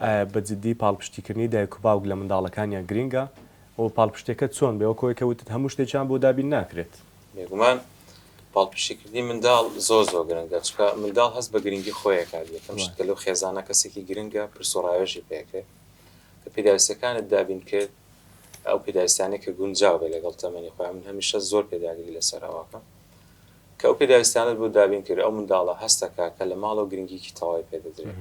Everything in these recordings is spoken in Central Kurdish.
ئایا بە جدی پاڵپشتیکردنی دایک و باوک لە منداڵەکانیان گرینگە؟ و پاڵپشتیەکە چۆن بێ؟ وەک ئەوەی کە وتت هەموو شتێکیان بۆ دابین ناکرێت. بێگومان پاڵپشتیکردنی منداڵ زۆر زۆر گرنگە، چونکە منداڵ هەست بە گرنگی خۆی ئەکات، یەکەم شت کە لەو خێزانە کەسێکی گرنگە پرس و ڕاوێژی پێ ئەکرێت، کە پێداویستیەکانت دابین کرد، ئەو پێداویستیانەی کە گونجاو بێت لەگەڵ تەمەنی خۆیان، من هەمیشە زۆر پێداگری لەسەر ئەوە ئەکەم کە ئەو پێداویستیانەت بۆ دابین کرد، ئەو منداڵە هەست ئەکات کە لە ماڵەوە گرنگیکی تەواوی پێ دەدرێت،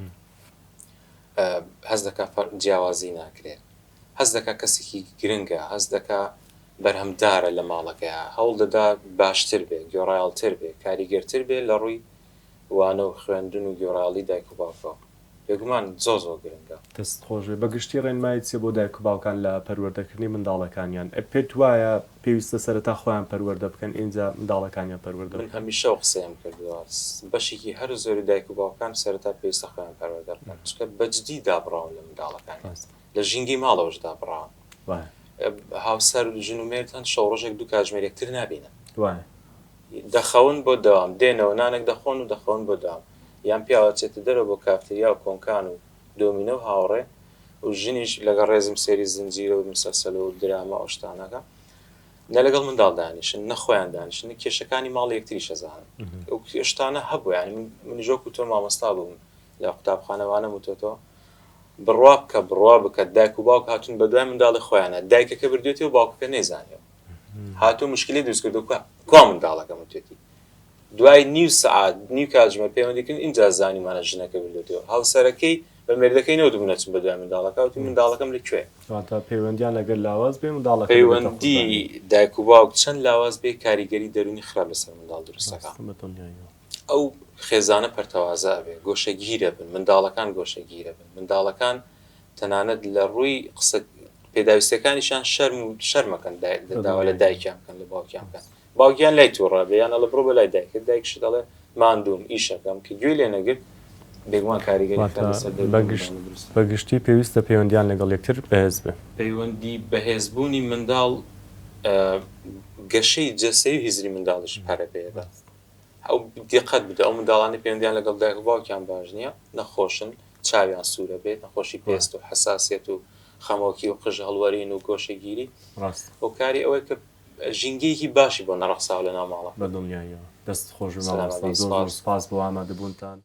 هەست دەکات جیاوازی ناکرێت، هەست دەکا کەسێکی گرنگە، هەست دەکا بەرهەمدارە لە ماڵەکەیا، هەوڵ دەدا باشتر بێ، گوێڕایەڵتر بێ، کاریگەرتر بێ لە ڕووی وانە و خوێندن و گوێڕایەڵی دایک و باوکەوە. بێگومان زۆر زۆر گرنگە. دەستت خۆش بێ. بە گشتی ڕێنماییت چیە بۆ دایک و باوکان لە پەروەردەکردنی منداڵەکانیان؟ پێت وایە پێویستە سەرەتا خۆیان پەروەردە بکەن ئینجا منداڵەکانیان پەروەردە من بکەن؟ هەمیشە ئەو قسەیەم کردووە، بەشێکی هەرە زۆری دایک و باوکان سەرەتا پێویستە خۆیان پەروەردە بکەن، چونکە بە جدی دابڕاون لە منداڵەکانیان. ڕاستە. لە ژینگەی ماڵەوەش دابڕاون. وایە. هاوسەر ژن و مێرد هەن شەو ڕۆژێک دوو کاتژمێر یەکتر نابینن. وایە. دەخەون بۆ دەوام، دێنەوە نانێک دەخۆن و دەخەون بۆ دەوام. یان پیاو ئەچێتە دەرەوە بۆ کافتریا و کۆنکان و دۆمینە و هاوڕێ و ژنیش لەگەڵ ڕێزم سەیری زنجیرە و مسەلسەل و دراما ئەو شتانە ئەکا. نە لەگەڵ منداڵ دانیشن، نە خۆیان دانیشن، نە کێشەکانی ماڵی یەکتریش ئەزانن. ئەو شتانە هەبوو یانی من منیش وەکوو تۆ مامۆستا بووم لە قوتابخانە وانەم وتۆتەوە. بڕوا بکە بڕوا بکە دایک و باوک هاتوون بەدوای منداڵی خۆیانە دایکەکە بردوێتی و باوکەکە نەیزانیوە هاتوو مشکلی دروست کردو کوا کوا منداڵەکەم وتێتی دوای نیو سەعات نیو کاتژمێر پەیوەندیکردن ئینجا زانیمانە ژنەکە بردوێتەوە هاوسەرەکەی بە مێردەکەی نەوتبوو نەچم بەدوای منداڵەکە وتی منداڵەکەم لە کوێ واتە پەیوەندیان لەگەر لاواز بێ منداڵەکە دەبێتە پەیوەندی قوربانی. دایک و باوک چەند لاواز بێ کاریگەری دەروونی خراپ لەسەر منداڵ دروست دەکا. ڕاستە بە دڵنیاییەوە. ئەو خێزانە پەرتەوازە ئەبێ، گۆشەگیر ئەبن، منداڵەکان گۆشەگیر ئەبن، منداڵەکان تەنانەت لە ڕووی قسە پێداویستیەکانیشیان شەرم و شەرمەکەن داوا لە دایکیان بکەن لە باوکیان بکەن باوکیان لای تووڕە بێ یان ئەڵێ بڕۆ بە لای دایکت دایکشت ئەڵێ ماندووم ئیشەکەم کە گوێی لێ نەگرت بێگومان کاریگەری خراپ لەسەر دەروونی منداڵ دروست بە گشتی پێویستە پەیوەندیان لەگەڵ یەکتر بەهێز بێ. پەیوەندی بەهێزبوونی منداڵ گەشەی جەستەیی و هزری منداڵیش پەرە پێ دەدات. ئەو دیقەت بدە ئەو منداڵانەی پەیوەندیان لەگەڵ دایک و باوکیان باش نییە نەخۆشن چاویان سوورە بێت نەخۆشی پێست و حەساسیەت و خەمۆکی و قژ هەڵوەرین و گۆشەگیری ڕاست هۆکاری ئەوەیە کە ژینگەیەکی باشی بۆ نەڕەخساوە لەناو ماڵەکە. بە دڵنیاییەوە. دەستت خۆش بێ سەلامەت مامۆستا بی زۆر زۆر سپاس. سوپاس بۆ ئامادەبوونتان.